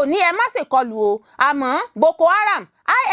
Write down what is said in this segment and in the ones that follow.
Ò ní ẹ má ṣèkọlù o, àmọ́ Boko Haram,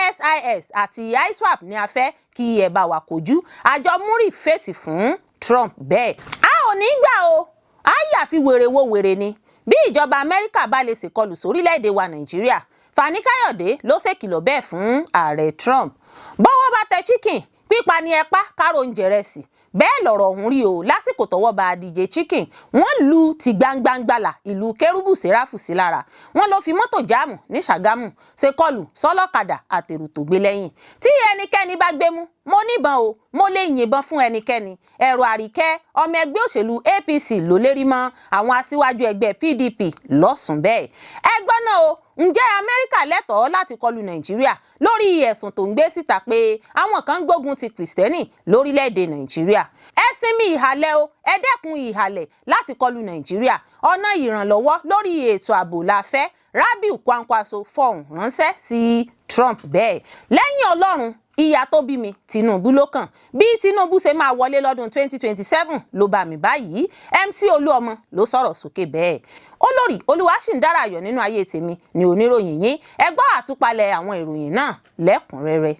ISIS àti ISWAP ní a fẹ́ kí ẹ bá wa kojú. Àjọ MURIC fèsì fún Trump bẹ́ẹ̀. A ò ní gbà o, a yà fi wèrè wo wèrè ni bí ìjọba Amẹ́ríkà bá lè ṣèkọlù sórílẹ̀‐èdè wa Nàìjíríà. Fani Káyọ̀dé ló ṣèkìlọ̀ bẹ́ẹ̀ fún ààrẹ Trump. Bọ́wọ́ bá tẹ Chicken, pípa ni ẹ pa kárò ń jẹrẹsì. Bẹ́ẹ̀ lọ̀rọ̀ ọ̀hún rí o lásìkò tọ́wọ́ bá DJ Chicken. Wọ́n lu ti gbangbangbàlà ìlú Kérúbù Séráfù sí lára. Wọ́n ló fi mọ́tò jam ní Ṣàgámù, ṣe kọlù sọ́lọ́kadà àtèrò tó gbé lẹ́yìn. Tí ẹnikẹ́ni bá gbé mú, mo níbọn o, mo lè yìnbọn fún ẹnikẹ́ni. Ẹ̀rọ Àríkẹ́, ọmọ ẹgbẹ́ òṣèlú APC, ló lérí mọ́ àwọn aṣíwájú ẹgbẹ́ PDP lọ́sùn bẹ́ẹ̀. Ẹgbọ́n náà o, ǹjẹ́ Amẹ́ríkà lẹ́tọ̀ọ́ láti kọlu Nàìjíríà lórí ẹ̀sùn tó ń gbé síta pé àwọn kan ń gbógun ti Kìrìsìtẹ́nì lórílẹ̀‐èdè Nàìjíríà? Ẹ sinmi ìhàlẹ̀ o, ẹ dẹ́kun ìhàlẹ̀ láti kọlu Nàìjíríà. Ọ̀nà ìrànlọ́wọ́ lórí ètò ààbò la fẹ́. Rabiu Kwankwaso fọhùn ránṣẹ́ sí Trump bẹ́ẹ̀. Lẹ́yìn Ọlọ́run, ìyá tó bí mi, Tinubu ló kàn. Bí Tinubu ṣe máa wọlé lọ́dún 2027 ló bá mi báyìí. MC Olúọmọ ló sọ̀rọ̀ sókè bẹ́ẹ̀. Olórí Olúwaṣìndára ayọ̀ nínú ayé tèmi ni oníròyìn yín. Ẹ gbọ́ àtúpalẹ̀ àwọn ìròyìn náà lẹ́kùnrẹ́rẹ́.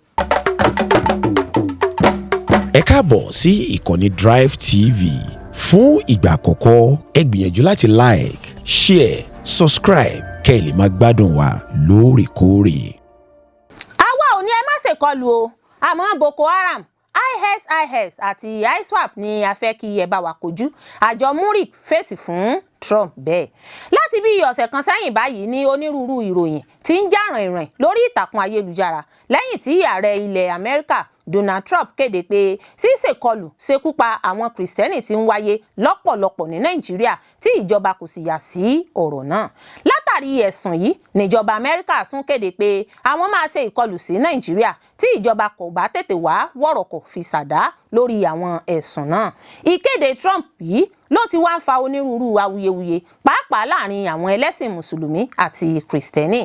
Ẹ káàbọ̀ sí ìkànnì Drive TV. Fún ìgbà àkọ́kọ́, ẹ gbìyànjú láti like, share, subscribe kẹ́ ẹ lè máa gbádùn wa lóòrèkóòrè. Àwa ò ní ẹ má ṣèkọlù o, àmọ́ Boko Haram, ISIS àti ISWAP ni a fẹ́ kí ẹ bá wa kojú. Àjọ MURIC fèsì fún Trump bẹ́ẹ̀. Láti bí ọ̀sẹ̀ kan sẹ́yìn báyìí ní onírúurú ìròyìn tí ń jà rìnrìn lórí ìtàkùn ayélujára lẹ́yìn tí ààrẹ ilẹ̀ Amẹ́ríkà Donald Trump kéde pé ṣíṣèkọlù ṣekú pa àwọn Kìrìsìtẹ́nì tí ń wáyé lọ́pọ̀lọpọ̀ ní Nàìjíríà, tí ìjọba kò sì yà sí ọ̀rọ̀ náà. Látàrí ẹ̀sùn yìí, níjọba Amẹ́ríkà tún kéde pé àwọn máa ṣe ìkọlù sí Nàìjíríà tí ìjọba kò bá tètè wá wọ̀rọ̀kọ̀ fi ṣàdá lórí àwọn ẹ̀sùn náà. Ìkéde Trump yìí ló ti wá ń fa onírúurú awuyewuye, pàápàá láàrin àwọn ẹlẹ́sìn Mùsùlùmí àti Kìrìsìtẹ́nì.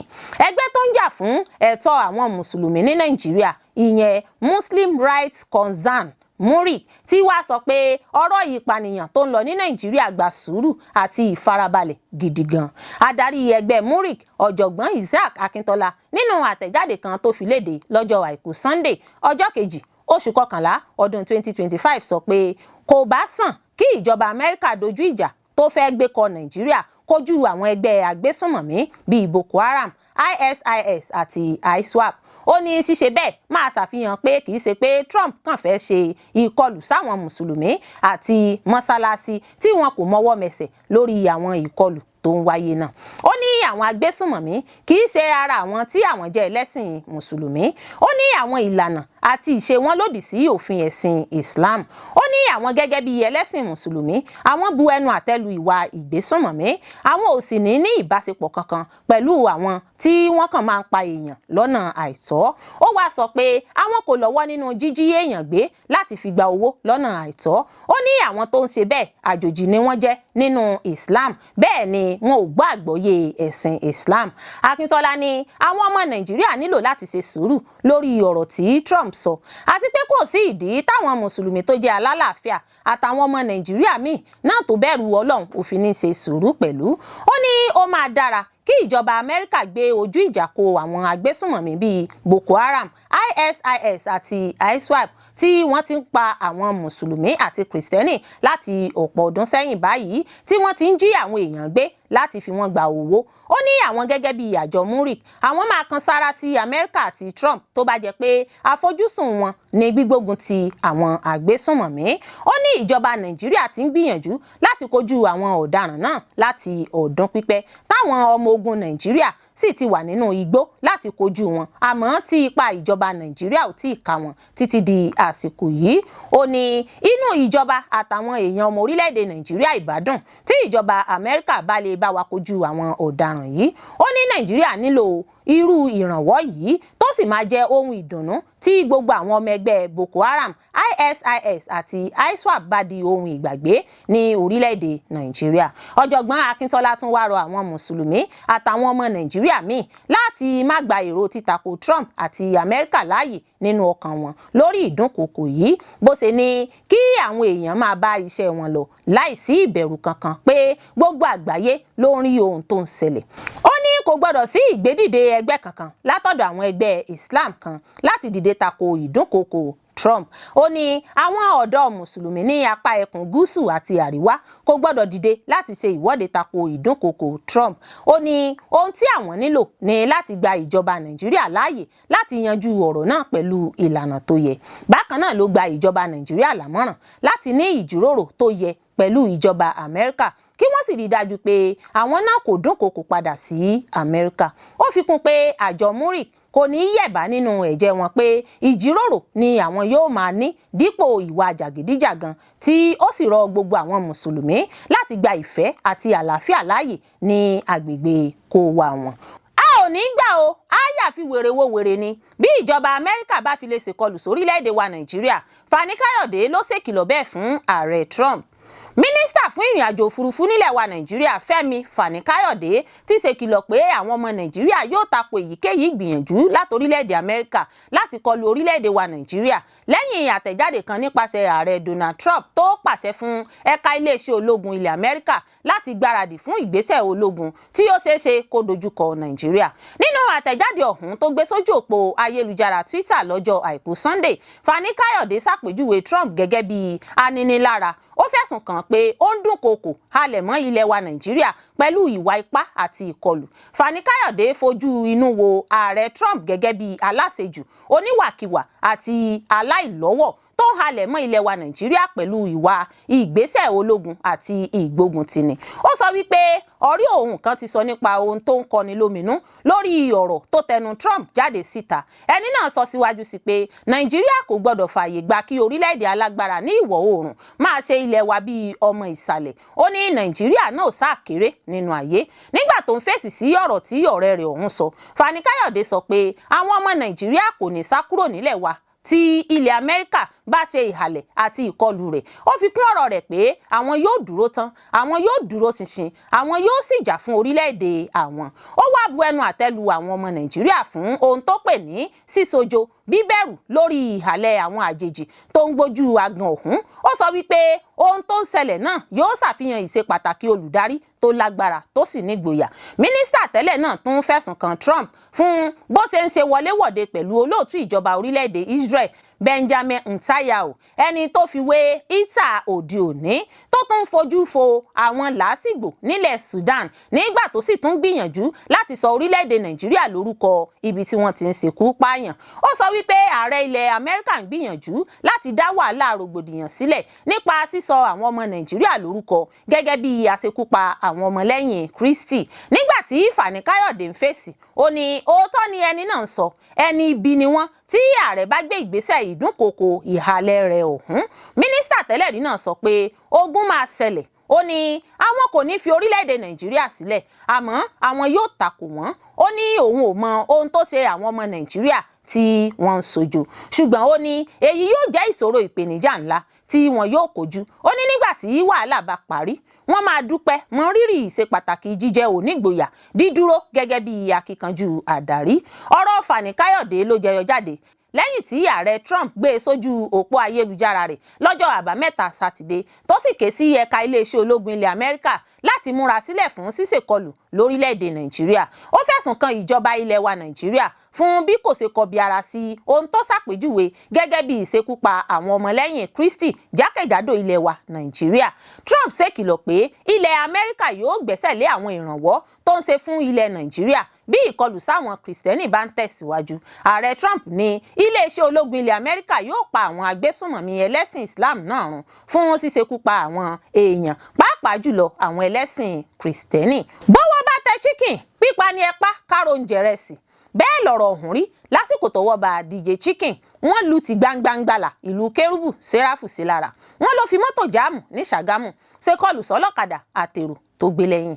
Ẹgbẹ́ tó ń jà fún ẹ̀tọ́ àwọn Mùsùlùmí ní Nàìjíríà, ìyẹn Muslim Rights Concern, MURIC, tí wàá sọ pé ọ̀rọ̀ ìpànìyàn tó ń lọ ní Nàìjíríà gba sùúrù àti ìfarabalẹ̀ gidi gan. Adarí ẹgbẹ́ MURIC, Ọ̀jọ̀gbọ́n Isaac Akintola, nínú àtẹ̀jáde kan tó fi léde lọ́jọ́ Àìkú Sunday, ọjọ́ 2, oṣù kọkànlá, ọdún 2025, sọ pé kò bá sàn kí ìjọba Amẹ́ríkà dojú ìjà tó fẹ́ gbé kọ Nàìjíríà kojú àwọn ẹgbẹ́ agbésùnmọ̀mí bíi Boko Haram, ISIS àti ISWAP. Ó ní ṣíṣe bẹ́ẹ̀ máa ṣàfihàn pé kì í ṣe pé Trump kàn fẹ́ ṣe ìkọlù sáwọn Mùsùlùmí àti mọ́sálásí tí wọn kò mọwọ́ mẹsẹ̀ lórí àwọn ìkọlù tó ń wáyé náà. Ó ní àwọn agbésùnmọ̀mí kì í ṣe ara àwọn tí àwọn jẹ́ ẹlẹ́sìn Mùsùlùmí. Ó ní àwọn ìlànà àti ìṣe wọn lòdì sí òfin ẹ̀sìn Islam. Ó ní àwọn gẹ́gẹ́ bí ẹlẹ́sìn Mùsùlùmí, àwọn bu ẹnu àtẹ́lu ìwà ìgbésùnmọ̀mí, àwọn ò sì ní ní ìbáṣepọ̀ kankan pẹ̀lú àwọn tí wọ́n kàn máa ń pa èèyàn lọ́nà àìtọ́. Ó wáá sọ pé àwọn kò lọ́wọ́ nínú jíjí èèyàn gbé láti fi gba owó lọ́nà àìtọ́. Ó ní àwọn tó ń ṣe bẹ́ẹ̀, àjòjì ni wọ́n jẹ́ nínú Islam, bẹ́ẹ̀ ni wọn ò gbọ́ àgbọ́yé ẹ̀sìn Islam. Akíntọ́lá ní àwọn ọmọ Nàìjíríà nílò láti ṣe sùúrù lórí ọ̀rọ̀ tí Trump sọ, àti pé kò sí ìdí táwọn Mùsùlùmí tó jẹ́ alálàáfíà àtàwọn ọmọ Nàìjíríà míì náà tó bẹ̀rù Ọlọ́run òfin ní ṣe sùúrù pẹ̀lú. Ó ní ó máa dára kí ìjọba Amẹ́ríkà gbé ojú ìjà kọ àwọn agbésùnmọ̀mí bíi Boko Haram, ISIS àti ISWAP tí wọ́n ti ń pa àwọn Mùsùlùmí àti Kìrìsìtẹ́nì láti ọ̀pọ̀ ọdún sẹ́yìn báyìí, tí wọ́n ti ń jí àwọn èèyàn gbé láti fi wọ́n gba owó. Ó ní àwọn gẹ́gẹ́ bíi àjọ MURIC, àwọn máa kan sára sí Amẹ́ríkà àti Trump tó bá jẹ́ pé àfojúsùn wọn ní gbígbógun ti àwọn agbésùnmọ̀mí. Ó ní ìjọba Nàìjíríà ti ń gbìyànjú láti kojú àwọn ọ̀daràn náà láti ọdún pípẹ́, táwọn ọmọ ogun Nàìjíríà sì ti wà nínú igbó láti kojú wọn, àmọ́ tí ipa ìjọba Nàìjíríà ò tí ì ká wọn títí di àsìkò yìí. Ó ní inú ìjọba àtàwọn èèyàn ọmọ orílẹ̀-èdè Nàìjíríà ìbádùn tí ìjọba Amẹ́ríkà bá lè bá wa kojú àwọn ọ̀daràn yìí. Ó ní Nàìjíríà nílò irú ìrànwọ́ yìí, tó sì máa jẹ́ ohun ìdùnnú tí gbogbo àwọn ọmọ ẹgbẹ́ Boko Haram, ISIS àti ISWAP bá di ohun ìgbàgbé ní orílẹ̀-èdè Nàìjíríà. Ọ̀jọ̀gbọ́n Akíntọ́lá tún wá rọ àwọn Mùsùlùmí àtàwọn ọmọ Nàìjíríà míì láti má gba èrò títakò Trump àti Amẹ́ríkà láàyè nínú ọkàn wọn lórí ìdúnkokò yìí, bó ṣe ní kí àwọn èèyàn máa bá iṣẹ́ wọn lọ láìsí ìbẹ̀rù kankan, pé gbogbo àgbáyé ló ń rí ohun tó ń ṣẹlẹ̀. Ó ní Kò gbọdọ̀ sí ìgbédìde ẹgbẹ́ kankan látọ̀dọ̀ àwọn ẹgbẹ́ Islam kan láti dìde tako ìdúnkookò Trump. Ó ní àwọn ọ̀dọ́ mùsùlùmí ní apá ẹkùn gúúsù àti àríwá kò gbọdọ̀ dìde láti ṣe ìwọ́de tako ìdúnkookò Trump. Ó ní ohun tí àwọn nílò ní láti gba ìjọba Nàìjíríà láàyè láti yanjú ọ̀rọ̀ náà pẹ̀lú ìlànà tó yẹ. Bákan náà ló gba ìjọba Nàìjíríà lámọ̀ràn láti ní ìjíròrò tó yẹ pẹ̀lú ìjọba Amẹ́ríkà, kí wọ́n sì rí i dájú pé àwọn náà kò dúnkokò padà sí Amẹ́ríkà. Ó fi kún pé àjọ MURIC kò ní í yẹ̀bá nínú ẹ̀jẹ̀ wọn pé ìjíròrò ni àwọn yóò máa ní dípò ìwà jàgídíjàgan, tí ó sì rọ gbogbo àwọn mùsùlùmí láti gba ìfẹ́ àti àlàáfíà láàyè ní agbègbè kó wa wọn. A ò ní gbà o, áyà fi wèrè wo wèrè ni bí ìjọba Amẹ́ríkà bá fi lè ṣèkọlù sórílẹ̀-èdè wa Nàìjíríà. Fani Káyọ̀dé ló ṣèkìlọ̀ bẹ́ẹ̀ fún ààrẹ Trump. Mínísítà fún ìrìn àjò òfurufú nílẹ̀ wa Nàìjíríà, Fẹ́mi Fani-Káyọ̀dé, ti ṣèkìlọ̀ pé àwọn ọmọ Nàìjíríà yóò tako èyíkéyìí ìgbìyànjú láti orílẹ̀-èdè Amẹ́ríkà láti kọlu orílẹ̀-èdè wa Nàìjíríà, lẹ́yìn àtẹ̀jáde kan nípasẹ̀ ààrẹ Donald Trump tó pàṣẹ fún ẹ̀ka iléeṣẹ́ ológun ilẹ̀ Amẹ́ríkà láti gbáradì fún ìgbésẹ̀ ológun tí ó ṣeé ṣe kó dojúkọ Nàìjíríà. Nínú àtẹ̀jáde ọ̀hún tó gbé sójú òpó ayélujára Twitter lọ́jọ́ Àìkú Sunday, Fani-Káyọ̀dé ṣàpèjúwe Trump gẹ́gẹ́ bí aninilára. Ó fẹ̀sùn kàn pé ó ń dúnkookò halẹ̀ mọ́ ilẹ̀ wa Nàìjíríà pẹ̀lú ìwà ipá àti ìkọlù. Fani-Káyọ̀dé fojú inú wo ààrẹ Trump gẹ́gẹ́ bí aláṣejù, oníwàkiwà àti aláìlọ́wọ̀ tó ń halẹ̀ mọ́ ilẹ̀ wa Nàìjíríà pẹ̀lú ìwà ìgbésẹ̀ ológun àti ìgbóguntini. Ó sọ wípé ọ̀rí òun kan ti sọ nípa ohun tó ń kọni lóminú lórí ọ̀rọ̀ tó tẹnu Trump jáde síta. Ẹni náà sọ síwájú sí pé Nàìjíríà kò gbọdọ̀ fààyè gba kí orílẹ̀-èdè alágbára ní ìwọ̀ oòrùn máa ṣe ilẹ̀ wa bíi ọmọ ìsàlẹ̀. Ó ní Nàìjíríà náà sáà kéré nínú ayé. Nígbà tó ń fèsì sí ọ̀rọ̀ tí ọ̀rẹ́ rẹ̀ ọ̀hún sọ, Fani Káyọ̀dé sọ pé àwọn ọmọ Nàìjíríà kò ní sá kúrò nílẹ̀ wa tí ilẹ̀ Amẹ́ríkà bá ṣe ìhàlẹ̀ àti ìkọlù rẹ̀. Ó fi kún ọ̀rọ̀ rẹ̀ pé àwọn yóò dúró tán, àwọn yóò dúró ṣinṣin, àwọn yóò sì jà fún orílẹ̀-èdè àwọn. Ó wá bu ẹnu àtẹ́ lu àwọn ọmọ Nàìjíríà fún ohun tó pè ní sísojo, bíbẹ̀rù lórí ìhàlẹ̀ àwọn àjèjì tó ń gbójú agan ọ̀hún. Ó sọ wípé ohun tó ń ṣẹlẹ̀ náà yóò ṣàfihàn ìṣe pàtàkì olùdarí tó lágbára tó sì nígboyà. Mínísítà tẹ́lẹ̀ náà tún fẹ̀sùn kan Trump fún bó ṣe ń ṣe wọléwọ̀de pẹ̀lú olóòtú ìjọba orílẹ̀-èdè Israel, Benjamin Netanyahu, ẹni tó fi wé Hitler òde òní, tó tún fojú fo àwọn làásìgbò nílẹ̀ Sudan, nígbà tó sì tún gbìyànjú láti sọ orílẹ̀-èdè Nàìjíríà lórúkọ ibi tí wọ́n ti ń ṣekú pààyàn. Ó sọ wípé ààrẹ ilẹ̀ Amẹ́ríkà ń gbìyànjú láti dá wàhálà rògbòdìyàn sílẹ̀ nípa sísọ àwọn ọmọ Nàìjíríà lórúkọ gẹ́gẹ́ bí aṣekúpa àwọn ọmọlẹ́yìn Kristi. Nígbà tí Fani Káyọ̀dé ń fèsì, ó ní òótọ́ ni ẹni náà ń sọ, ẹni ibi ni wọ́n tí ààrẹ bá gbé ìgbésẹ̀ ìdúnkookò ìhàlẹ̀ rẹ̀ ọ̀hún. Mínísítà tẹ́lẹ̀ rí náà sọ pé ogun máa ṣẹlẹ̀. Ó ní àwọn kò ní fi orílẹ̀-èdè Nàìjíríà sílẹ̀, àmọ́ àwọn yóò takò wọ́n. Ó ní òun ò mọ ohun tó ṣe àwọn ọmọ Nàìjíríà tí wọ́n ń sojo, ṣùgbọ́n ó ní èyí yóò jẹ́ ìṣòro ìpèníjà ńlá tí wọn yóò kojú. Ó ní nígbà tí wàhálà bá parí, wọ́n máa dúpẹ́ mọ rírì ìṣe pàtàkì jíjẹ́ onígboyà, dídúró gẹ́gẹ́ bí akíkanjú àdarí. Ọ̀rọ̀ Fani Káyọ̀dé ló jẹyọ jáde lẹ́yìn tí ààrẹ Trump gbé e sójú òpó ayélujára rẹ̀ lọ́jọ́ Àbámẹ́ta Sátidé, tó sì ké sí ẹ̀ka iléeṣẹ́ ológun ilẹ̀ Amẹ́ríkà láti múra sílẹ̀ fún ṣíṣèkọlù lórílẹ̀‐èdè Nàìjíríà. Ó fẹ̀sùn kan ìjọba ilẹ̀ wa Nàìjíríà fún bí kò ṣe kọbi ara sí ohun tó ṣàpèjúwe gẹ́gẹ́ bí ìṣekúpa àwọn ọmọlẹ́yìn Kristi jákèjádò ilẹ̀ wa Nàìjíríà. Trump ṣèkìlọ̀ pé ilẹ̀ Amẹ́ríkà yóò gbẹ́sẹ̀ lé àwọn ìrànwọ́ tó ń ṣe fún ilẹ̀ Nàìjíríà bí ìkọlù sáwọn Kìrìsìtẹ́nì bá ń tẹ̀síwájú. Ààrẹ Trump ní iléeṣẹ́ ológun ilẹ̀ Amẹ́ríkà yóò pa àwọn agbésùnmọ̀mí ẹlẹ́sìn Islam náà run fún ṣíṣekú pa àwọn èèyàn, pàápàá jùlọ àwọn ẹlẹ́sìn Kìrìsìtẹ́nì. Bọ́wọ́ bá tẹ Chicken, pípa ni ẹ pa kárò ń jẹrẹsì. Bẹ́ẹ̀ lọ̀rọ̀ ọ̀hún rí lásìkò tọ́wọ́ bá DJ Chicken. Wọ́n lu ti gbangbangbalà ìlú Kérúbù Séráfù sí lára. Wọ́n ló fi mọ́tò jáàmù ní Ṣàgámù ṣe kọlù sọ́lọ́kadà àtèrò tó gbé lẹ́yìn.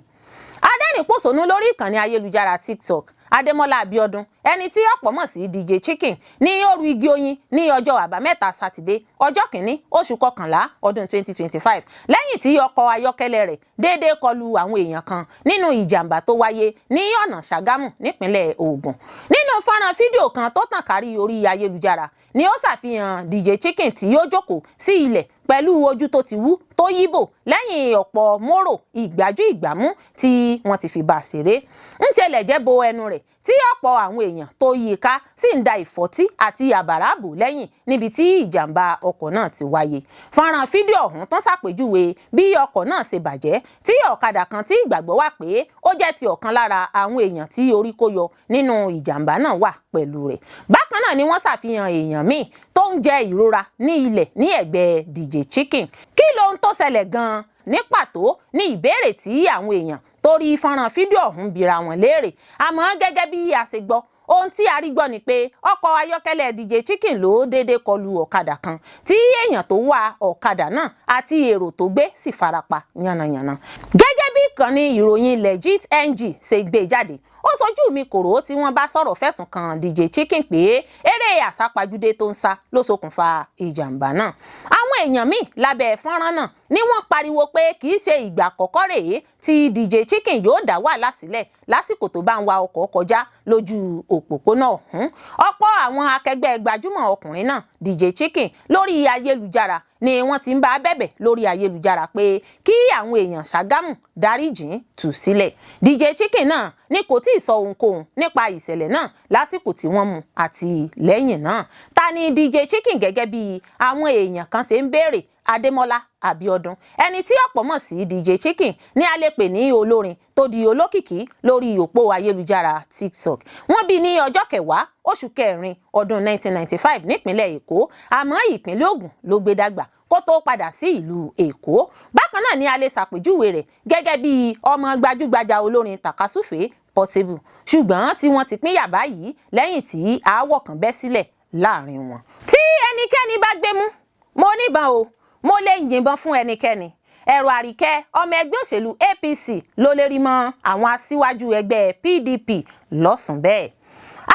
Adẹ́rìn-pòṣónú lórí ìkànnì ayélujára TikTok, Adémọ́lá Abíọ́dún, ẹni tí ọ̀pọ̀ mọ̀ sí DJ Chicken, ní ó ru igi oyin ní ọjọ́ Àbámẹ́ta Sátidé, ọjọ́ 1 oṣù kọkànlá ọdún 2025, lẹ́yìn tí ọkọ̀ ayọ́kẹ́lẹ́ rẹ̀ déédéé kọlu àwọn èèyàn kan nínú ìjàmbá tó wáyé ní ọ̀nà Ṣàgámù nípínlẹ̀ Ògùn. Nínú fọ́nrán fídíò kan tó tàn kárí orí ayélujára ni ó ṣàfihàn DJ Chicken tí ó jókòó sí ilẹ̀ pẹ̀lú ojú tó ti wú tó yíbò lẹ́yìn ọ̀pọ̀ mórò ìgbájú ìgbámú tí wọ́n ti fi bá a ṣeré. Ńṣe lẹ̀jẹ̀ bo ẹnu rẹ̀, tí ọ̀pọ̀ àwọn èèyàn tó yí i ká sì ń da ìfọ́tí àti àbàrà bò lẹ́yìn níbi tí ìjàmbá ọkọ̀ náà ti wáyé. Fọ́nrán fídíò ọ̀hún tán ṣàpèjúwe bí ọkọ̀ náà ṣe bàjẹ́, tí ọ̀kadà kan tí ìgbàgbọ́ wà pé ó jẹ́ ti ọ̀kan lára àwọn èèyàn tí orí kó yọ nínú ìjàmbá náà wà pẹ̀lú rẹ̀. Bákan náà ni wọ́n ṣàfihàn èèyàn míì tó ń jẹ ìrora ní ilẹ̀ ní ẹ̀gbẹ́ DJ Chicken. Kí lohun tó ṣẹlẹ̀ gan-an ní pàtó ní ìbéèrè tí àwọn èèyàn torí fọ́nrán fídíò ọ̀hún bira wọn léèrè. Àmọ́ gẹ́gẹ́ bí a ṣe gbọ́, ohun tí a rí gbọ́ ni pé ọkọ̀ ayọ́kẹ́lẹ́ DJ Chicken ló déédé kọlu ọ̀kadà kan, tí èèyàn tó wa ọ̀kadà náà àti èrò tó gbé sì farapa yánnayànna. Gẹ́gẹ́ bí ìkànnì ìròyìn Legit NG ṣe gbé jáde, ó sojú mi kòró tí wọ́n bá sọ̀rọ̀ fẹ̀sùn kan DJ Chicken pé eré àsápajúdé tó ń sá ló ṣokùnfà ìjàmbá náà. Àwọn èèyàn míì lábẹ́ fọ́nrán náà ni wọ́n pariwo pé kì í ṣe ìgbà àkọ́kọ́ rèé tí DJ Chicken yóò dá wàhálà sílẹ̀ lásìkò tó bá ń wa ọkọ̀ kọjá lójú òpópónà ọ̀hún. Ọ̀pọ̀ àwọn akẹgbẹ́ gbajúmọ̀ ọkùnrin náà, DJ Chicken, lórí ayélujára ni wọ́n ti ń bá bẹ̀bẹ̀ lórí ayélujára pé kí àwọn èèyàn Ṣàgámù dáríjìn tú sílẹ̀. DJ Chicken náà ni kò tí ì sọ ohunkóhun nípa ìṣẹ̀lẹ̀ náà lásìkò tí wọ́n mú àti lẹ́yìn náà. Ta ni DJ Chicken gẹ́gẹ́ bí àwọn èèyàn kan ṣe ń béèrè? Adémọ́lá Abíọ́dún, ẹni tí ọ̀pọ̀ mọ̀ sí DJ Chicken, ní a lè pè ní olórin tó di olókìkí lórí òpó ayélujára TikTok. Wọ́n bí ní ọjọ́ 10 oṣù kẹrin ọdún 1995 nípínlẹ̀ Èkó, àmọ́ ìpínlẹ̀ Ògùn ló gbé dàgbà kó tó padà sí ìlú Èkó. Bákan náà ni a lè ṣàpèjúwe rẹ̀ gẹ́gẹ́ bí ọmọ gbajúgbajà olórin tàkasúfèé Portable, ṣùgbọ́n tí wọ́n ti pínyà báyìí lẹ́yìn tí aáwọ̀ kan bẹ́ sílẹ̀ láàrin wọn. Tí ẹnikẹ́ni bá gbémú, mo níbọn o, mo lè yìnbọn fún ẹnikẹ́ni. Ẹ̀rọ Àríkẹ́, ọmọ ẹgbẹ́ òṣèlú APC, ló lérí mọ́ àwọn aṣíwájú ẹgbẹ́ PDP lọ́sùn bẹ́ẹ̀.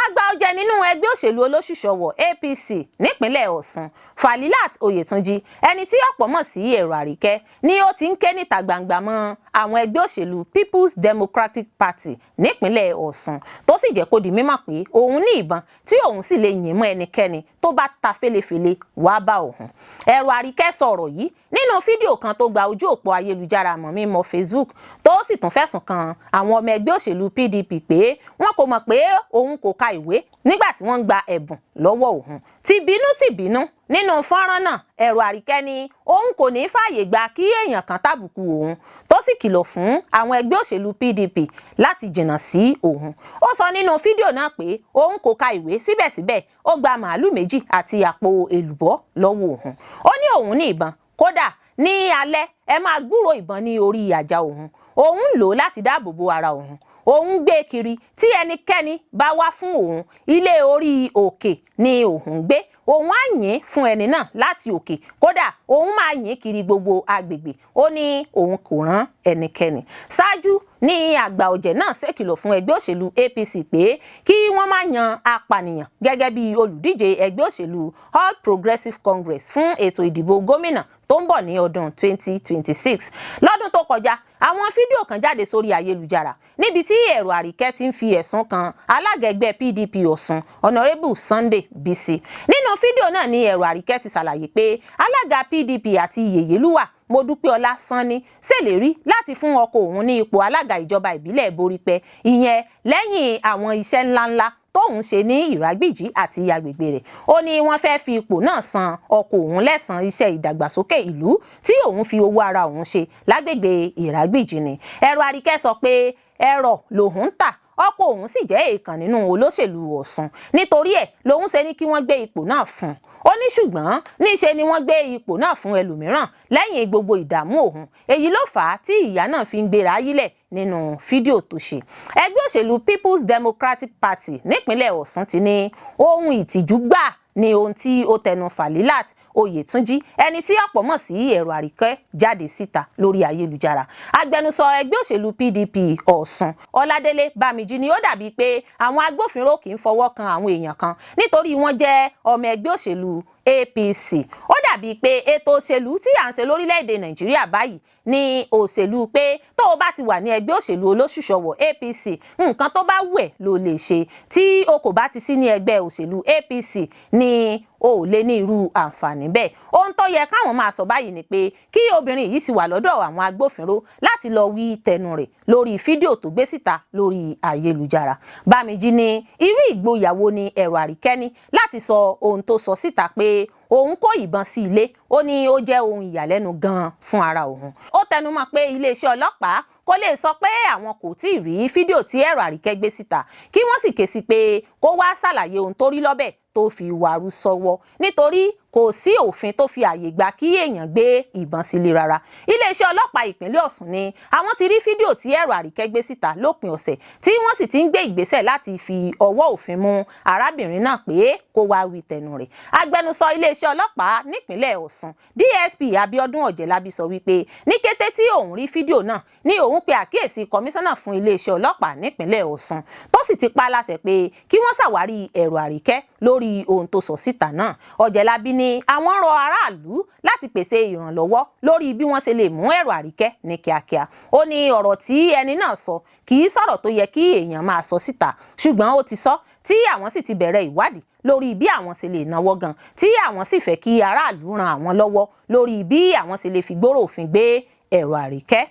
Àgbà ọ̀jẹ̀ nínú ẹgbẹ́ òṣèlú olóṣùṣọ̀wọ̀ APC nípínlẹ̀ Ọ̀ṣun, Falilat Oyètúnjí, ẹni tí ọ̀pọ̀ mọ̀ sí Ẹ̀rọ Àríkẹ́, ni ó ti ń ké níta gbangba mọ́ àwọn ẹgbẹ́ òṣèlú People's Democratic Party nípínlẹ̀ Ọ̀ṣun, tó sì jẹ́ kó di mímọ̀ pé òun ní ìbọn tí òun sì lè yìn mọ́ ẹnikẹ́ni tó bá ta fẹ́lẹ́fẹ́lẹ́ wá bá òun. Ẹ̀rọ Àríkẹ́ sọ̀rọ̀ yìí nínú fídíò kan tó gba ojú òpó ayélujára mọ̀mímọ́ Facebook, tó sì tún fẹ̀sùn kan àwọn ọmọ ẹgbẹ́ òṣèlú PDP pé wọn kò mọ̀ pé òun kò ka ìwé nígbà tí wọ́n ń gba ẹ̀bùn lọ́wọ́ òun. Tìbínú tìbínú nínú fọ́nrán náà, Ẹ̀rọ Àríkẹ́ ní òun kò ní fààyè gba kí èèyàn kan tàbùkù òun, tó sì kìlọ̀ fún àwọn ẹgbẹ́ òṣèlú PDP láti jìnnà sí òun. Ó sọ nínú fídíò náà pé òun kò ka ìwé, síbẹ̀síbẹ̀ ó gba màálù 2 àti àpò èlùbọ́ lọ́wọ́ òun. Ó ní òun ní ìbọn, kódà ní alẹ́ ẹ máa gbúròó ìbọn ní orí àjà òun. Òun ń lò ó láti dáàbò bo ara òun. Òun gbé kiri tí ẹnikẹ́ni bá wá fún òun. Ilé orí òkè ni òun gbé, òun á yìn fún ẹni náà láti òkè, kódà òun máa yìn kiri gbogbo agbègbè. Ó ní òun kò rán ẹnikẹ́ni. Ṣáájú ní àgbà ọ̀jẹ̀ náà ṣèkìlọ̀ fún ẹgbẹ́ òṣèlú APC pé kí wọ́n má yan apànìyàn gẹ́gẹ́ bí olùdíje ẹgbẹ́ òṣèlú All Progressives Congress fún ètò ìdìbò gómìnà tó ń bọ̀ ní ọdún 2026. Lọ́dún tó kọjá, àwọn fídíò kan jáde sórí ayélujára níbi tí Ẹ̀rọ Àríkẹ́ ti ń fi ẹ̀sùn kan alága ẹgbẹ́ PDP Ọ̀ṣun, Honorable Sunday Bisi. Nínú fídíò náà ni Ẹ̀rọ Àríkẹ́ ti ṣàlàyé pé alága PDP àti Yèyélúwà Modúpẹ́ọlá Sanni ṣèlérí láti fún ọkọ òun ní ipò alága ìjọba ìbílẹ̀ Borípẹ́, ìyẹn lẹ́yìn àwọn iṣẹ́ ńláńlá tóun ṣe ní Ìrágbìjí àti agbègbè rẹ̀. Ó ní wọ́n fẹ́ẹ́ fi ipò náà san ọkọ òun lẹ́san iṣẹ́ ìdàgbàsókè ìlú tí òun fi owó ara òun ṣe lágbègbè Ìrágbìjí ni. Ẹ̀rọ Àríkẹ́ sọ pé ẹ̀rọ lòun ń tà, ọkọ òun sì jẹ́ èèkàn nínú olóṣèlú Ọ̀ṣun, nítorí ẹ̀ lòun ṣe ní kí wọ́n gbé ipò náà fún un. Ó ní ṣùgbọ́n níṣe ni wọ́n gbé ipò náà fún ẹlòmíràn lẹ́yìn gbogbo ìdààmú òun. Èyí ló fà á tí ìyá náà fi ń gbéra yílẹ̀ nínú fídíò tó ṣe. Ẹgbẹ́ òṣèlú People's Democratic Party nípínlẹ̀ Ọ̀ṣun ti ní ohun ìtìjú gbà Ní ohun tí ó tẹnu Falilat Oyètúnjí, ẹni tí ọ̀pọ̀ mọ̀ sí Ẹ̀rọ Àríkẹ́, jáde síta lórí ayélujára. Agbẹnusọ ẹgbẹ́ òṣèlú PDP Ọ̀ṣun, Ọládélé Bámijí, ni ó dàbí pé àwọn agbófinró kì í fọwọ́ kan àwọn èèyàn kan nítorí wọ́n jẹ́ ọmọ ẹgbẹ́ òṣèlú APC. Ó dàbí pé ètò òṣèlú tí à ń ṣe lórílẹ̀‐èdè Nàìjíríà báyìí ní òṣèlú pé tó o bá ti wà ní ẹgbẹ́ òṣèlú olóṣùṣọwọ̀ APC, nǹkan tó bá wù ẹ́ ló lè ṣe. Tí o kò bá ti sí ní ẹgbẹ́ òṣèlú APC ni o ò lè ní irú àǹfààní bẹ́ẹ̀. Ohun tó yẹ káwọn máa sọ báyìí ni pé kí obìnrin yìí sì wà lọ́dọ̀ àwọn agbófinró láti lọ wí tẹnu rẹ̀ lórí fídíò tó gbé síta lórí ayélujára. Bámijí ní irú ìgboyà wo ni Ẹ̀rọ Àríkẹ́ ní láti sọ ohun tó sọ síta pé òun kó ìbọn sí ilé? Ó ní ó jẹ́ ohun ìyàlẹ́nu gan-an fún ara òun. Ó tẹnumọ́ pé iléeṣẹ́ ọlọ́pàá kò lè sọ pé àwọn kò tí ì rí fídíò tí Ẹ̀rọ Àríkẹ́ gbé síta, kí wọ́n sì ké sí pé kó wá ṣàlàyé ohun tó rí lọ́bẹ̀ tó fi wàrú sọ́wọ́, nítorí kò sí òfin tó fi àyè gbà kí èèyàn gbé ìbọn sílé rárá. Iléeṣẹ́ ọlọ́pàá ìpínlẹ̀ Ọ̀ṣun ni àwọn ti rí fídíò tí Ẹ̀rọ Àríkẹ́ gbé síta lópin ọ̀sẹ̀, tí wọ́n sì ti ń gbé ìgbésẹ̀ láti fi ọwọ́ òfin mú arábìnrin náà pé kó wá wí tẹnu rẹ̀. Agbẹnusọ iléeṣẹ́ ọlọ́pàá nípínlẹ̀ Ọ̀ṣun, DSP Abíọ́dún Ọ̀jẹ̀lábí, sọ wípé ní kété tí òun rí fídíò náà ní òun pe àkíyèsí kọmíṣánná fún iléeṣẹ́ ọlọ́pàá nípínlẹ̀ Ọ̀ṣun, tó sì ti pa á láṣẹ pé kí wọ́n ṣàwárí Ẹ̀rọ Àríkẹ́ lórí ohun tó sọ síta náà. Ọ̀jẹ̀lábí ní àwọn rọ aráàlú láti pèsè ìrànlọ́wọ́ lórí bí wọ́n ṣe lè mú Ẹ̀rọ Àríkẹ́ ní kíákíá. Ó ní ọ̀rọ̀ tí ẹni náà sọ kì í sọ̀rọ̀ tó yẹ kí èèyàn máa sọ síta, ṣùgbọ́n ó ti sọ, tí àwọn sì ti bẹ̀rẹ̀ ìwádìí lórí bí àwọn ṣe lè náwó gan, tí àwọn sì fẹ́ kí aráàlú ran àwọn lọ́wọ́ lórí bí àwọn ṣe lè fi gbóró òfin gbé Ẹ̀rọ Àríkẹ́.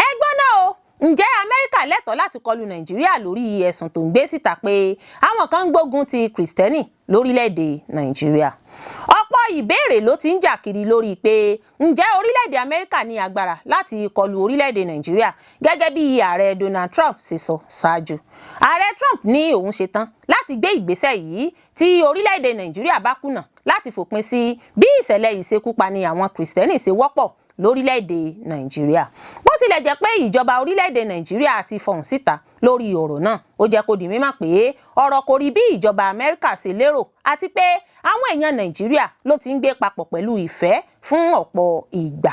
Ẹ gbọ́ náà o, ǹjẹ́ Amẹ́ríkà lẹ́tọ̀ọ́ láti kọlu Nàìjíríà lórí ẹ̀sùn tó ń gbé síta pé àwọn kan ń gbógun ti Kìrìsìtẹ́nì lórílẹ̀‐èdè Nàìjíríà? Ọ̀pọ̀ ìbéèrè ló ti ń jà kiri lórí pé ǹjẹ́ orílẹ̀-èdè Amẹ́ríkà ní agbára láti kọlu orílẹ̀-èdè Nàìjíríà gẹ́gẹ́ bí ààrẹ Donald Trump ṣe sọ ṣáájú. Ààrẹ Trump ní òun ṣetán láti gbé ìgbésẹ̀ yìí tí orílẹ̀-èdè Nàìjíríà bá kùnà láti fòpin sí bí ìṣẹ̀lẹ̀ ìṣekúpani àwọn Kìrìsìtẹ́nì ṣe wọ́pọ̀ lórílẹ̀-èdè Nàìjíríà. Bó tilẹ̀ jẹ́ pé ìjọba orílẹ̀-èdè Nàìjíríà ti fọhùn síta lórí ọ̀rọ̀ náà, ó jẹ́ kó di mímọ̀ pé ọ̀rọ̀ kò rí bí ìjọba Amẹ́ríkà ṣe lérò, àti pé àwọn èèyàn Nàìjíríà ló ti ń gbé papọ̀ pẹ̀lú ìfẹ́ fún ọ̀pọ̀ ìgbà.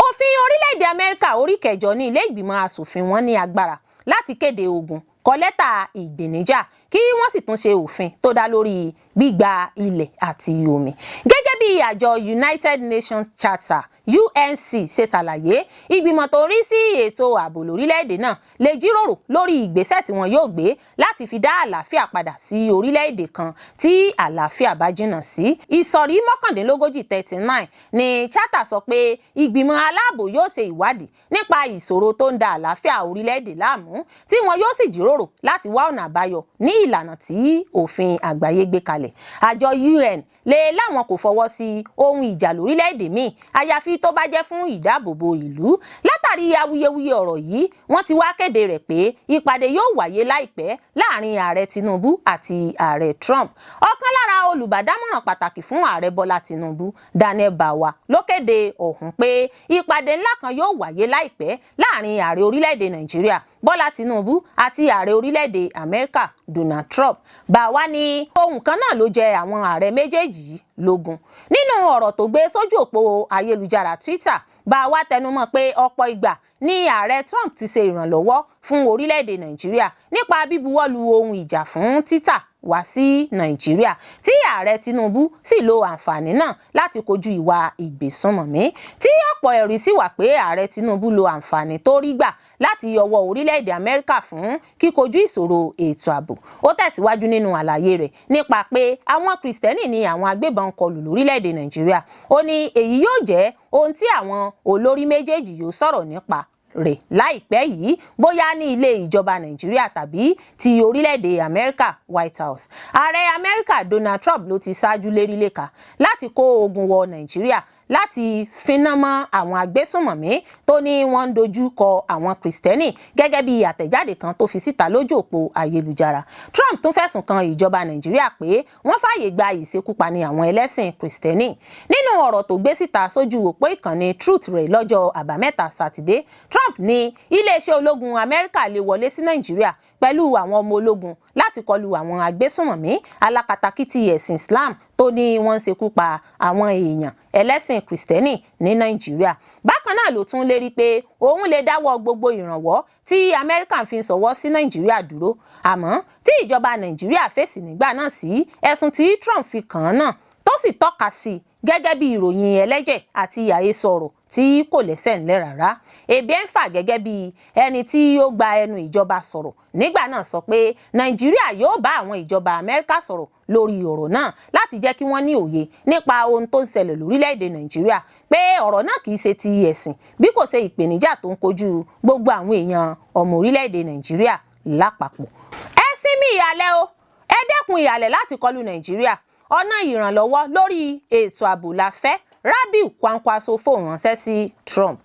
Òfin orílẹ̀-èdè Amẹ́ríkà orí kẹjọ ní ilé ìgbìmọ̀ asòfin wọn ní agbára láti kéde ogun, kọ lẹ́tà ìgbèníjà, kí wọ́n sì tún ṣe òfin tó dá lórí gbígba ilẹ̀ àti omi. Gẹ́gẹ́ bí àjọ United Nations Charter, UNC, ṣe ṣàlàyé, ìgbìmọ̀ tó ń rí sí ètò ààbò lórílẹ̀‐èdè náà lè jíròrò lórí ìgbésẹ̀ tí wọn yóò gbé láti fi dá àlàáfíà padà sí orílẹ̀-èdè kan tí àlàáfíà bá jìnnà sí. Ìsọ̀rí 39, 39 ní charter sọ pé ìgbìmọ̀ aláàbò yóò ṣe ìwádìí nípa ìṣòro tó ń da àlàáfíà orílẹ̀-èdè láàmú, tí wọn yóò sì jíròrò láti wá ọ̀nà àbáyọ ní ìlànà tí òfin àgbáyé gbé kalẹ̀. Àjọ UN lè láwọn kò fọwọ́ sí ohun ìjà lórílẹ̀-èdè míì, àyàfi tó bá jẹ́ fún ìdáàbòbò ìlú. Látàrí awuyewuye ọ̀rọ̀ yìí, wọ́n ti wá kéde rẹ̀ pé ìpàdé yóò wáyé láìpẹ́ láàrin Ààrẹ Tinubu àti Ààrẹ Trump. Ọ̀kan lára olùbádámọ̀ràn pàtàkì fún Ààrẹ Bọ́lá Tinubu, Daniel Bawa, ló kéde ọ̀hún pé ìpàdé ńlá kan yóò wáyé láìpẹ́ láàrin ààrẹ orílẹ̀-èdè Nàìjíríà Bọ́lá Tinubu àti ààrẹ orílẹ̀-èdè Amẹ́ríkà Donald Trump. Báwa ní ohun kan náà ló jẹ àwọn ààrẹ méjèèjì yìí lógún. Nínú ọ̀rọ̀ tó gbé sójú òpó ayélujára Twitter, Báwa tẹnumọ́ pé ọ̀pọ̀ ìgbà ní ààrẹ Trump ti ṣe ìrànlọ́wọ́ fún orílẹ̀-èdè Nàìjíríà nípa bíbuwọ́lu ohun ìjà fún títà wá sí Nàìjíríà, tí ààrẹ Tinubu sì lo àǹfààní náà láti kojú ìwà ìgbésùnmọ̀mí, tí ọ̀pọ̀ ẹ̀rí sì wà pé ààrẹ Tinubu lo àǹfààní tó rí gbà láti ọwọ́ orílẹ̀-èdè Amẹ́ríkà fún kíkojú ìṣòro ètò ààbò. Ó tẹ̀síwájú nínú àlàyé rẹ̀ nípa pé àwọn Kìrìsìtẹ́nì ni àwọn agbébọn kọlù lórílẹ̀-èdè Nàìjíríà. Ó ní èyí yóò jẹ́ ohun tí àwọn olórí méjèèjì yóò sọ̀rọ̀ nípa rẹ̀ láìpẹ́ yìí, bóyá ní ilé ìjọba Nàìjíríà tàbí ti orílẹ̀-èdè Amẹ́ríkà, White House. Ààrẹ Amẹ́ríkà Donald Trump ló ti ṣáájú lérí léka láti kó ogun wọ Nàìjíríà láti finá mọ́ àwọn agbésùnmọ̀mí tó ní wọ́n ń dojú kọ àwọn Kìrìsìtẹ́nì, gẹ́gẹ́ bí àtẹ̀jáde kan tó fi síta lójú òpó ayélujára. Trump tún fẹ̀sùn kan ìjọba Nàìjíríà pé wọ́n fààyè gba ìṣekúpani àwọn ẹlẹ́sìn Kìrìsìtẹ́nì. Nínú ọ̀rọ̀ tó gbé síta sójú òpó ìkànnì Truth rẹ̀ lọ́jọ́ Àbámẹ́ta Sátidé, Trump Trump ní iléeṣẹ́ ológun Amẹ́ríkà lè wọlé sí Nàìjíríà pẹ̀lú àwọn ọmọ ológun láti kọlu àwọn agbésùnmọ̀mí alákatakítí ẹ̀sìn Islam tó ní wọ́n ń ṣekú pa àwọn èèyàn ẹlẹ́sìn Kìrìsìtẹ́nì ní Nàìjíríà. Bákan náà ló tún lérí pé òun lè dáwọ́ gbogbo ìrànwọ́ tí Amẹ́ríkà fi ń ṣọwọ́ sí Nàìjíríà dúró. Àmọ́ tí ìjọba Nàìjíríà fèsì nígbà náà sí ẹ̀sùn tí Trump fi kàn án náà, tó sì tọ́ka sí i gẹ́gẹ́ bí ìròyìn ẹlẹ́jẹ̀ àti àhesọ ọ̀rọ̀ tí kò lẹ́sẹ̀ ńlẹ̀ rárá. Ebienfa, gẹ́gẹ́ bí ẹni tí ó gba ẹnu ìjọba sọ̀rọ̀ nígbà náà, sọ pé Nàìjíríà yóò bá àwọn ìjọba Amẹ́ríkà sọ̀rọ̀ lórí ọ̀rọ̀ náà láti jẹ́ kí wọ́n ní òye nípa ohun tó ń ṣẹlẹ̀ lórílẹ̀‐èdè Nàìjíríà, pé ọ̀rọ̀ náà kì í ṣe ti ẹ̀sìn bí kò ṣe ìpèníjà tó ń kojú gbogbo àwọn èèyàn ọmọ orílẹ̀‐èdè Nàìjíríà lápapọ̀. Ẹ sinmi ìhàlẹ̀ o, ẹ dẹ́kun ìhàlẹ̀ láti kọlu Nàìjíríà. Ọ̀nà ìrànlọ́wọ́ lórí ètò ààbò la fẹ́, Rabiu Kwankwaso fòun ránṣẹ́ sí Trump.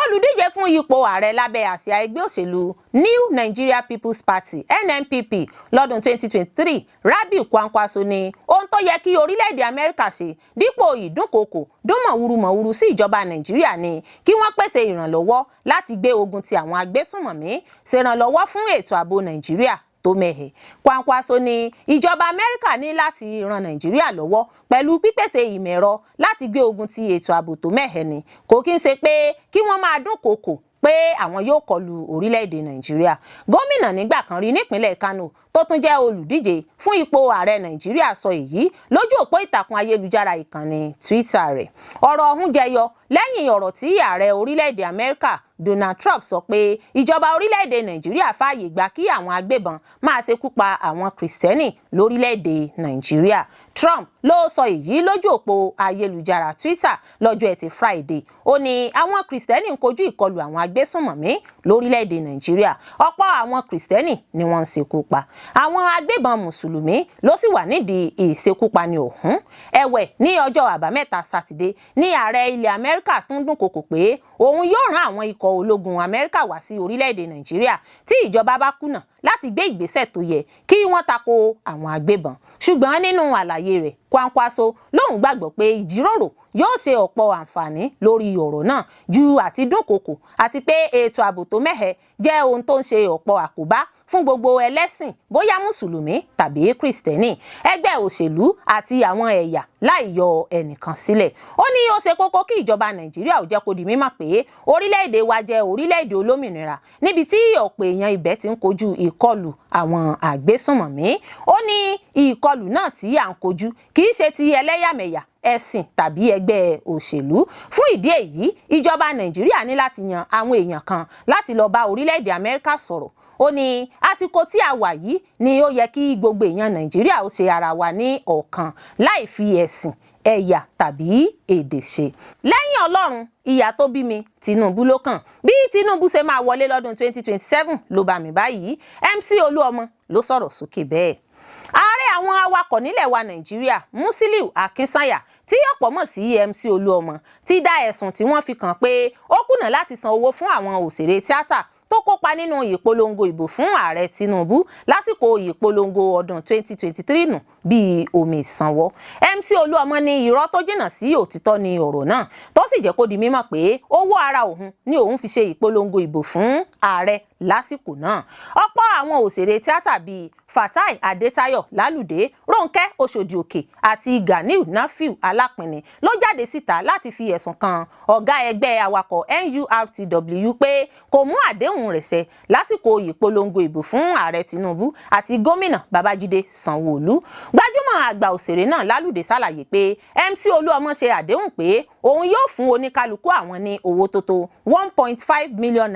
Olùdíje fún ipò ààrẹ lábẹ́ àsíá ẹgbẹ́ òṣèlú New Nigeria People's Party, NNPP, lọ́dún 2023, Rabiu Kwankwaso ní ohun tó yẹ kí orílẹ̀-èdè Amẹ́ríkà ṣe dípò ìdúnkokò dúnmọ̀wúrúmọ̀wúrú sí ìjọba Nàìjíríà ni kí wọ́n pèsè ìrànlọ́wọ́ láti gbé ogun ti àwọn agbésùnmọ̀mí, ṣèrànlọ́wọ́ fún ètò ààbò Nàìjíríà tó mẹ́hẹ̀. Kwankwaso ní ìjọba Amẹ́ríkà ní láti ran Nàìjíríà lọ́wọ́ pẹ̀lú pípèsè ìmọ̀ ẹ̀rọ láti gbé ogun ti ètò ààbò tó mẹ́hẹ̀ ni, kò kí ń ṣe pé kí wọ́n máa dúnkokò pé àwọn yóò kọlu orílẹ̀-èdè Nàìjíríà. Gómìnà nígbà kan rí nípínlẹ̀ Kánò tó tún jẹ́ olùdíje fún ipò ààrẹ Nàìjíríà sọ èyí lójú òpó ìtàkùn ayélujára ìkànnì Twitter rẹ̀. Ọ̀rọ̀ ọ̀hún jẹyọ lẹ́yìn ọ̀rọ̀ tí ààrẹ orílẹ̀-èdè Amẹ́ríkà Donald Trump sọ pé ìjọba orílẹ̀-èdè Nàìjíríà fààyè gbà kí àwọn agbébọn máa ṣekú pa àwọn Kìrìsìtẹ́nì lórílẹ̀-èdè Nàìjíríà. Trump ló sọ èyí lójú òpó ayélujára Twitter lọ́jọ́ Ẹtì Friday. Ó ní àwọn Kìrìsìtẹ́nì ń kojú ìkọlù àwọn agbésùnmọ̀mí lórílẹ̀-èdè Nàìjíríà. Ọ̀pọ̀ àwọn Kìrìsìtẹ́nì ni wọ́n ń ṣekú pa, àwọn agbébọn Mùsùlùmí ló sì wà nídìí ìṣekúpani ọ̀hún. Ẹ̀wẹ̀, ní ọjọ́ Àbámẹ́ta Sátidé ní ààrẹ ilẹ̀ Amẹ́ríkà tún dúnkokò pé òun yóò rán àwọn ikọ̀ ológun Amẹ́ríkà wá sí orílẹ̀-èdè Nàìjíríà tí ìjọba bá kùnà láti gbé ìgbésẹ̀ tó yẹ kí wọ́n tako àwọn agbébọn. Ṣùgbọ́n nínú àlàyé rẹ̀, Kwankwaso lóun gbàgbọ́ pé ìjíròrò yóò ṣe ọ̀pọ̀ àǹfààní lórí ọ̀rọ̀ náà ju àti dúnkokò, àti pé ètò ààbò tó mẹ́hẹ jẹ́ ohun tó ń ṣe ọ̀pọ̀ àkóbá fún gbogbo ẹlẹ́sìn, bóyá Mùsùlùmí tàbí Kìrìsìtẹ́nì, ẹgbẹ́ òṣèlú àti àwọn ẹ̀yà, láì yọ ẹnìkan sílẹ̀. Ó ní ó ṣe kókó kí ìjọba Nàìjíríà ò jẹ́ kó di mímọ̀ pé orílẹ̀-èdè wa jẹ́ orílẹ̀-èdè olómìnira níbi tí ọ̀pọ̀ èèyàn ibẹ̀ ti ń kojú ìkọlù àwọn àgbésùnmọ̀mí. Ó ní ìkọlù náà tí à ń kojú kì í ṣe ti ẹlẹ́yàmẹ̀yà, ẹ̀sìn tàbí ẹgbẹ́ òṣèlú. Fún ìdí èyí, ìjọba Nàìjíríà ní láti yan àwọn èèyàn kan láti lọ bá orílẹ̀-èdè Amẹ́ríkà sọ̀rọ̀. Ó ní àsìkò tí a wà yìí ni ó yẹ kí gbogbo èèyàn Nàìjíríà ó ṣe ara wa ní ọ̀kan láì fi ẹ̀sìn, ẹ̀yà tàbí èdè ṣe. Lẹ́yìn Ọlọ́run, ìyá tó bí mi, Tinubu ló kàn. Bí Tinubu ṣe máa wọlé lọ́dún 2027 ló bá mi báyìí, MC Olúọmọ ló sọ̀rọ̀ sókè bẹ́ẹ̀. Ààrẹ àwọn awakọ̀ nílẹ̀ wa Nàìjíríà, Musiliu Akínsànyà, tí ọ̀pọ̀ mọ̀ sí MC Olúọmọ, ti dá ẹ̀sùn tí wọ́n fi kàn pé ó kùnà láti san owó fún àwọn òṣèré tíátà tó kópa nínú ìpolongo ìbò fún ààrẹ Tinubu lásìkò ìpolongo ọdún 2023 nù bíi omi ìsanwó. MC Olúọmọ ní irọ́ tó jìnnà sí òtítọ́ ni ọ̀rọ̀ náà, tó sì jẹ́ kó di mímọ̀ pé owó ara òun ni òun fi ṣe ìpolongo ìbò fún ààrẹ lásìkò náà. Ọ̀pọ̀ àwọn òṣèré tíátà bíi Fatai Adétáyọ̀ Lálùdé, Rónkẹ́ Oṣòdì Òkè àti Ganiu Nafiu Alápinni ló jáde síta láti fi ẹ̀sùn kan ọ̀gá ẹgbẹ́ awakọ̀ NURTW pé kò mú àdéhùn rẹ̀ ṣẹ lásìkò ìpolongo ìbò fún ààrẹ Tinubu àti gómìnà Babájídé Sanwó-Olú. Gbajúmọ̀ àgbà òṣèré náà Lálùdé ṣàlàyé pé MC Olúọmọ ṣe àdéhùn pé òun yóò fún oníkálukú àwọn ní owó tó tó ₦1.5 million,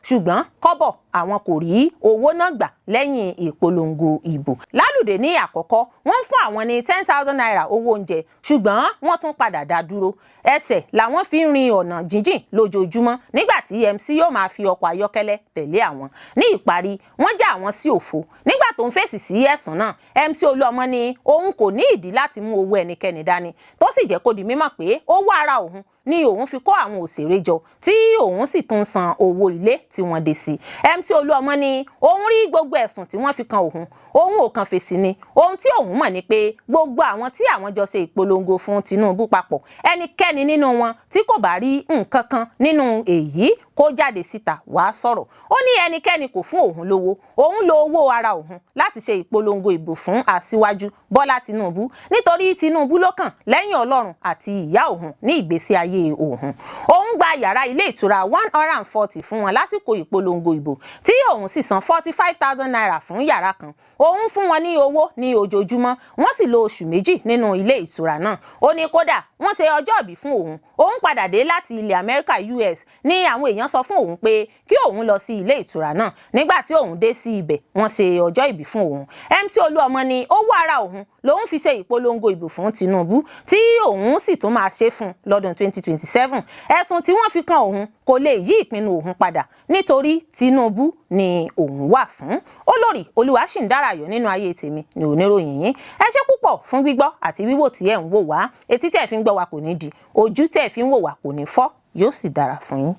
ṣùgbọ́n kọ́bọ̀ àwọn kò rí owó náà gbà lẹ́yìn ìpolongo ìbò. Lálùdé ní àkọ́kọ́, wọ́n fún àwọn ní ₦10,000 owó oúnjẹ, ṣùgbọ́n wọ́n tún padà dá dúró. Ẹsẹ̀ làwọn fi ń rin ọ̀nà jíjìn lójoojúmọ́ nígbà tí MC yóò máa fi ọkọ̀ ayọ́kẹ́lẹ́ tẹ̀lé àwọn. Ní ìparí, wọ́n já àwọn sí òfo. Nígbà tó ń fèsì sí ẹ̀sùn náà, MC Olúọmọ ní òun kò ní ìdí láti mú owó ẹnikẹ́ni dání, tó sì jẹ́ kó di mímọ̀ pé owó ara òun Ni òun fi kó àwọn òṣèré jọ, tí òun sì tún san owó ilé tí wọ́n dé sí. MC Olúọmọ ní òun rí gbogbo ẹ̀sùn tí wọ́n fi kan òun, òun ò kàn fèsì ni. Ohun tí òun mọ̀ ni pé gbogbo àwọn tí àwọn jọ ṣe ìpolongo fún Tinubu papọ̀, ẹnikẹ́ni nínú wọn tí kò bá rí nǹkan kan nínú èyí, kó jáde síta wàá sọ̀rọ̀. Ó ní ẹnikẹ́ni kò fún òun lówó, òun lo owó ara òun láti ṣe ìpolongo ìbò fún Aṣíwájú Bọ́lá Tinubu, nítorí Tinubu ló kàn lẹ́yìn Ọlọ́run àti ìyá òun ní ìgbésí ayé òun. Òun gba yàrá ilé ìtura 140 fún wọn lásìkò ìpolongo ìbò, tí òun sì san ₦45,000 fún yàrá kan. Òun fún wọn ní owó ní ojoojúmọ́, wọ́n sì lo oṣù 2 nínú ilé ìtura náà. Ó ní kódà, wọ́n ṣe ọjọ́ ìbí fún òun. Òun padà dé láti ilẹ̀ Amẹ́ríkà, US, ní àwọn èèyàn sọ fún òun pé kí òun lọ sí ilé ìtura náà. Nígbà tí òun dé sí ibẹ̀, wọ́n ṣe ọjọ́ ìbí fún òun. MC Olúọmọ ní owó ara òun lòun fi ṣe ìpolongo ìbò fún Tinubu, tí òun sì tún máa ṣe fún lọ́dún 2027. Ẹ̀sùn tí wọ́n fi kan òun kò lè yí ìpinnu òun padà, nítorí Tinubu ni òun wà fún. Olórí Olúwaṣìǹdárayọ̀ nínú ayé tèmi ni oníròyìn yín. Ẹ ṣé púpọ̀ fún gbígbọ́ àti wíwò tí ẹ̀ ń wò wá. Etí tẹ̀ fi ń gbọ́ wa kò ní di, ojú tẹ̀ fi ń wò wá kò ní fọ́, yóò sì dára fún yín.